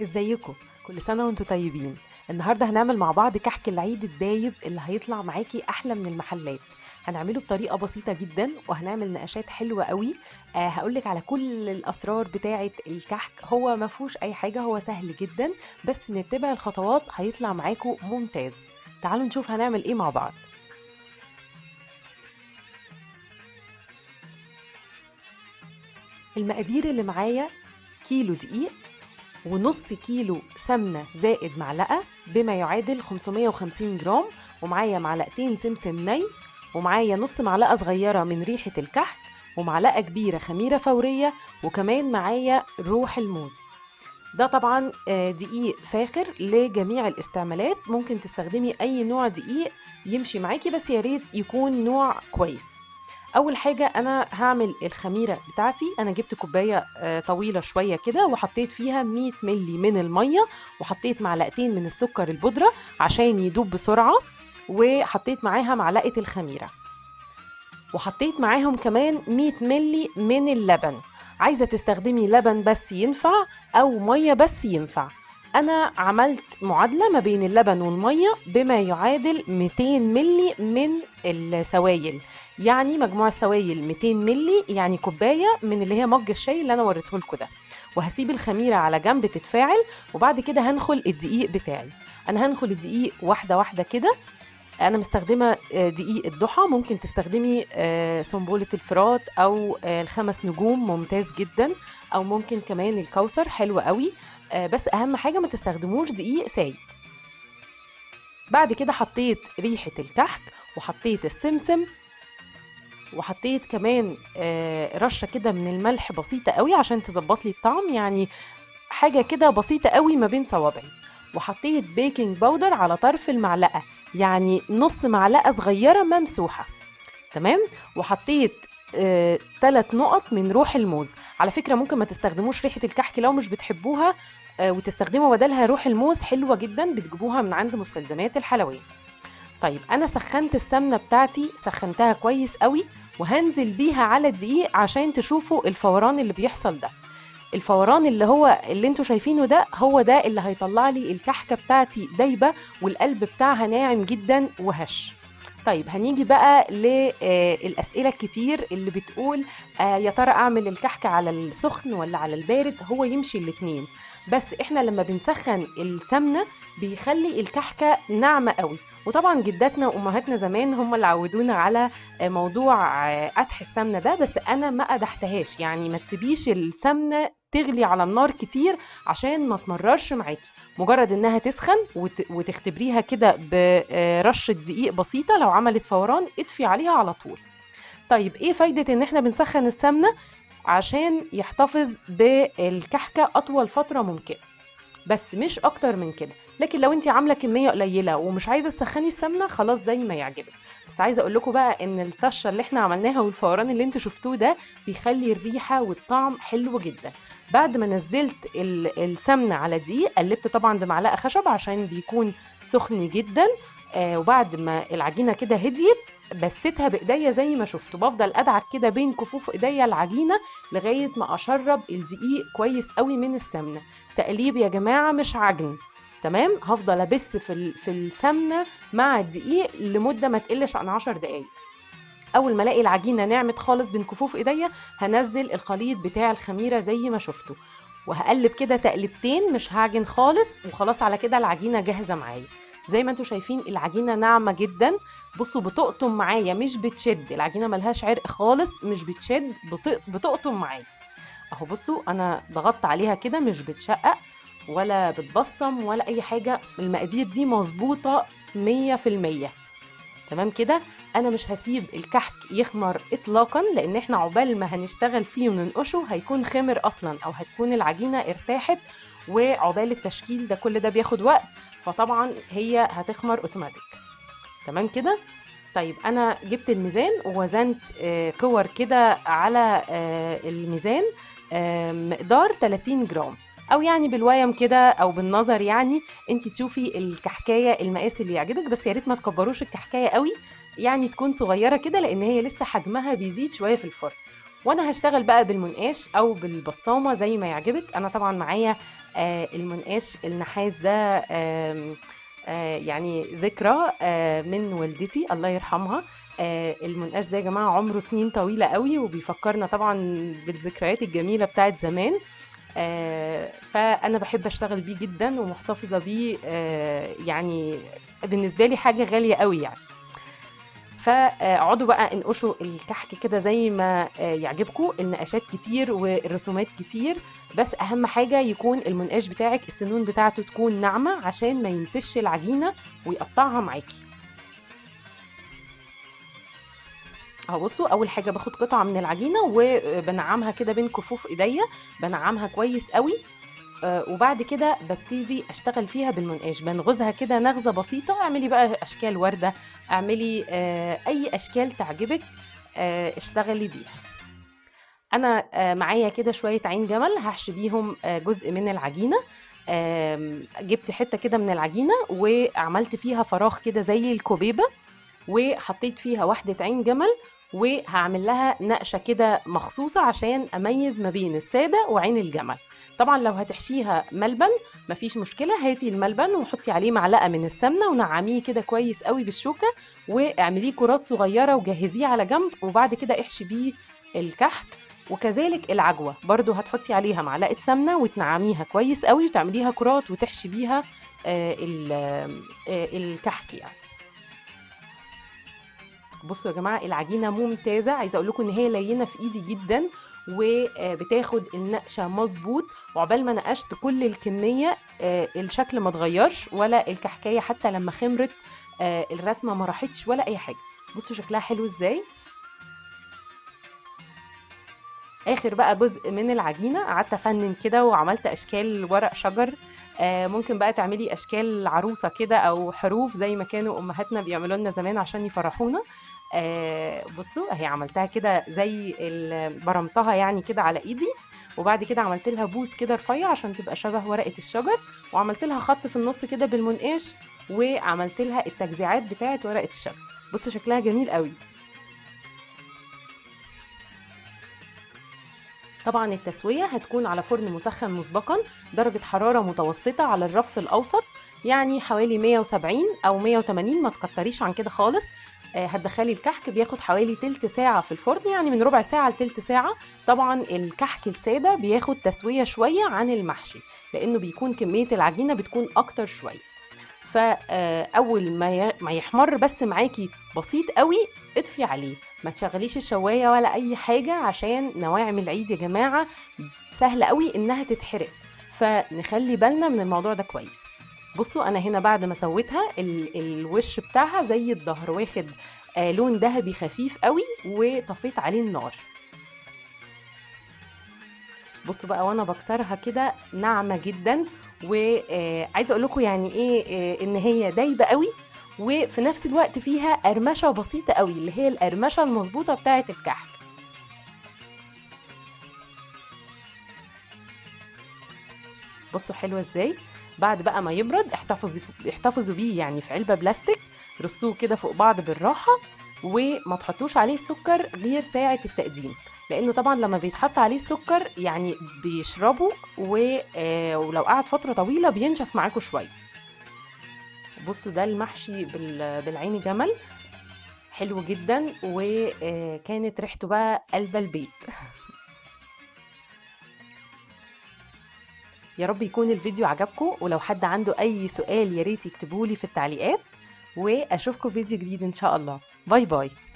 ازيكم؟ كل سنة وانتم طيبين. النهاردة هنعمل مع بعض كحك العيد الدايب اللي هيطلع معاكي أحلى من المحلات. هنعمله بطريقة بسيطة جدا وهنعمل نقشات حلوة قوي. هقولك على كل الأسرار بتاعة الكحك. هو ما فيهوش أي حاجة، هو سهل جدا، بس نتبع الخطوات هيطلع معاكم ممتاز. تعالوا نشوف هنعمل ايه مع بعض. المقادير اللي معايا كيلو دقيق ونص كيلو سمنة زائد معلقة بما يعادل 550 جرام، ومعايا معلقتين سمسم ني، ومعايا نص معلقة صغيرة من ريحة الكحك، ومعلقة كبيرة خميرة فورية، وكمان معايا روح الموز. ده طبعا دقيق فاخر لجميع الاستعمالات، ممكن تستخدمي اي نوع دقيق يمشي معاكي، بس يا ريت يكون نوع كويس. اول حاجة انا هعمل الخميرة بتاعتي. انا جبت كوباية طويلة شوية كده وحطيت فيها 100 ملي من المية، وحطيت معلقتين من السكر البودرة عشان يدوب بسرعة، وحطيت معاها معلقة الخميرة، وحطيت معاهم كمان 100 ملي من اللبن. عايزة تستخدمي لبن بس ينفع او مية بس ينفع. انا عملت معادلة ما بين اللبن والمية بما يعادل 200 ملي من السوائل، يعني مجموع السوائل 200 ملي، يعني كوباية من اللي هي مج الشاي اللي انا وريته لكم ده. وهسيب الخميرة على جنب تتفاعل، وبعد كده هنخل الدقيق بتاعي. انا هنخل الدقيق واحدة واحدة كده. انا مستخدمة دقيق الضحى، ممكن تستخدمي سنبلة الفرات او الخمس نجوم ممتاز جدا، او ممكن كمان الكوثر حلو قوي، بس اهم حاجة ما تستخدموش دقيق سايب. بعد كده حطيت ريحة الكحك، وحطيت السمسم، وحطيت كمان رشة كده من الملح بسيطة قوي عشان تظبط لي الطعم، يعني حاجة كده بسيطة قوي ما بين صوابعي. وحطيت baking powder على طرف المعلقة، يعني نص معلقة صغيرة ممسوحة، تمام. وحطيت 3 نقط من روح الموز. على فكرة ممكن ما تستخدموش ريحة الكحك لو مش بتحبوها، وتستخدموا بدلها روح الموز، حلوة جدا، بتجيبوها من عند مستلزمات الحلويات. طيب انا سخنت السمنة بتاعتي، سخنتها كويس قوي، وهنزل بيها على الدقيق عشان تشوفوا الفوران اللي بيحصل ده. الفوران اللي هو اللي انتوا شايفينه ده هو ده اللي هيطلع لي الكحكة بتاعتي دايبة والقلب بتاعها ناعم جدا وهش. طيب هنيجي بقى للأسئلة الكتير اللي بتقول يا ترى أعمل الكحكة على السخن ولا على البارد؟ هو يمشي الاتنين، بس احنا لما بنسخن السمنة بيخلي الكحكة ناعمة قوي. وطبعا جداتنا وامهاتنا زمان هم اللي عودونا على موضوع قدح السمنة ده، بس انا ما قدحتهاش، يعني ما تسيبيش السمنة تغلي على النار كتير عشان ما تمررش معاكي. مجرد انها تسخن وتختبريها كده برشة دقيق بسيطة، لو عملت فوران اطفي عليها على طول. طيب ايه فايدة ان احنا بنسخن السمنة؟ عشان يحتفظ بالكحكة اطول فترة ممكنة، بس مش اكتر من كده. لكن لو انت عامله كمية قليله ومش عايزه تسخني السمنة خلاص زي ما يعجبك. بس عايزه اقول لكم بقى ان الطشه اللي احنا عملناها والفوران اللي انتوا شفتوه ده بيخلي الريحة والطعم حلو جدا. بعد ما نزلت السمنة على دقيق قلبت طبعا بمعلقه خشب عشان بيكون سخن جدا. وبعد ما العجينة كده هديت بستها بايديا زي ما شفتوا، بفضل ادعك كده بين كفوف ايديا العجينة لغاية ما اشرب الدقيق كويس قوي من السمنة. تقليب يا جماعة مش عجن، تمام. هفضل ابس في السمنة مع الدقيق لمدة ما تقلش عن 10 دقايق. اول ما الاقي العجينة نعمت خالص بين كفوف ايديا هنزل الخليط بتاع الخميره زي ما شفتوا، وهقلب كده تقلبتين مش هعجن خالص، وخلاص على كده العجينة جاهزة معايا. زي ما انتوا شايفين العجينة ناعمة جدا، بصوا بتقطم معايا مش بتشد، العجينة ملهاش عرق خالص، مش بتشد، بتقطم معايا اهو. بصوا انا ضغطت عليها كده مش بتشقق ولا بتبصم ولا اي حاجة، المقادير دي مظبوطة 100%، تمام كده. انا مش هسيب الكحك يخمر اطلاقا، لان احنا عقبال ما هنشتغل فيه وننقشه هيكون خمر اصلا، او هتكون العجينة ارتاحت، وعقبال التشكيل ده كل ده بياخد وقت، فطبعا هي هتخمر اوتوماتيك، تمام كده. طيب انا جبت الميزان ووزنت كور كده على الميزان مقدار 30 جرام، او يعني بالويم كده او بالنظر، يعني انت تشوفي الكحكايه المقاس اللي يعجبك، بس يا ريت ما تكبروش الكحكايه قوي، يعني تكون صغيرة كده لان هي لسه حجمها بيزيد شوية في الفرن. وانا هشتغل بقى بالمنقاش او بالبصامه زي ما يعجبك. انا طبعا معايا المنقاش النحاس ده يعني ذكرى من والدتي الله يرحمها. المنقاش ده يا جماعة عمره سنين طويلة قوي، وبيفكرنا طبعا بالذكريات الجميلة بتاعت زمان. فأنا بحب أشتغل بيه جدا ومحتفظة بيه، يعني بالنسبة لي حاجة غالية قوي يعني. فاقعدوا بقى انقشوا الكحك كده زي ما يعجبكم، النقاشات كتير والرسومات كتير، بس اهم حاجة يكون المنقاش بتاعك السنون بتاعته تكون ناعمة عشان ما ينتش العجينة ويقطعها معاكي. اهو بصوا، اول حاجة باخد قطعة من العجينة وبنعمها كده بين كفوف ايديا، بنعمها كويس قوي. وبعد كده ببتدي اشتغل فيها بالمنقاش، بنغزها كده نغزه بسيطة. اعملي بقى اشكال ورده، اعملي اي اشكال تعجبك، اشتغلي بيها. انا معايا كده شوية عين جمل هحشي بيهم جزء من العجينة. جبت حتة كده من العجينة وعملت فيها فراغ كده زي الكوبيبه، وحطيت فيها واحدة عين جمل، وهعمل لها نقشه كده مخصوصة عشان اميز ما بين السادة وعين الجمل. طبعا لو هتحشيها ملبن مفيش مشكلة، هاتي الملبن وحطي عليه معلقه من السمنة ونعميه كده كويس قوي بالشوكة، واعمليه كرات صغيرة وجهزيه على جنب، وبعد كده احشي بيه الكحك. وكذلك العجوه برضو هتحطي عليها معلقه سمنه وتنعميها كويس قوي وتعمليها كرات وتحشي بيها الكحك يعني. بصوا يا جماعة العجينة ممتازة، عايزه اقول لكم ان هي لينه في ايدي جدا وبتاخد النقشه مظبوط، وعقبال ما نقشت كل الكمية الشكل ما اتغيرش ولا الكحكايه حتى لما خمرت الرسمة ما راحتش ولا اي حاجة. بصوا شكلها حلو ازاي. اخر بقى جزء من العجينة قعدت افنن كده وعملت اشكال ورق شجر. ممكن بقى تعملي اشكال عروسه كده او حروف زي ما كانوا امهاتنا بيعملوا لنا زمان عشان يفرحونا. بصوا اهي عملتها كده زي برمتها يعني كده على ايدي، وبعد كده عملت لها بوز كده رفيع عشان تبقى شبه ورقة الشجر، وعملت لها خط في النص كده بالمنقاش، وعملت لها التجزيعات بتاعه ورقة الشجر. بصوا شكلها جميل قوي. طبعا التسوية هتكون على فرن مسخن مسبقا، درجة حرارة متوسطة على الرف الأوسط، يعني حوالي 170 أو 180، ما تكتريش عن كده خالص. هتدخلي الكحك بياخد حوالي تلت ساعة في الفرن، يعني من ربع ساعة لتلت ساعة. طبعا الكحك السادة بياخد تسوية شوية عن المحشي لأنه بيكون كمية العجينة بتكون أكتر شوية. فأول ما يحمر بس معاكي بسيط قوي اطفي عليه، ما تشغليش الشواية ولا أي حاجة عشان نواعم العيد يا جماعة سهل قوي إنها تتحرق، فنخلي بالنا من الموضوع ده كويس. بصوا أنا هنا بعد ما سويتها الوش بتاعها زي الظهر واخد لون ذهبي خفيف قوي، وطفيت عليه النار. بصوا بقى وانا بكسرها كده ناعمة جدا، وعايزه اقول لكم يعني ايه ان هي دايبه قوي، وفي نفس الوقت فيها قرمشه بسيطة قوي اللي هي القرمشه المظبوطه بتاعه الكحك. بصوا حلوة ازاي. بعد بقى ما يبرد احتفظوا بيه يعني في علبة بلاستيك، رصوه كده فوق بعض بالراحة، وما تحطوش عليه السكر غير ساعة التقديم، لانه طبعا لما بيتحط عليه السكر يعني بيشربه، ولو قعد فترة طويلة بينشف معاكم شوية. بصوا ده المحشي بالعين جمل حلو جدا، وكانت ريحته بقى قلب البيت. يا رب يكون الفيديو عجبكم، ولو حد عنده اي سؤال يا ريت يكتبولي في التعليقات، واشوفكم فيديو جديد ان شاء الله. bye bye.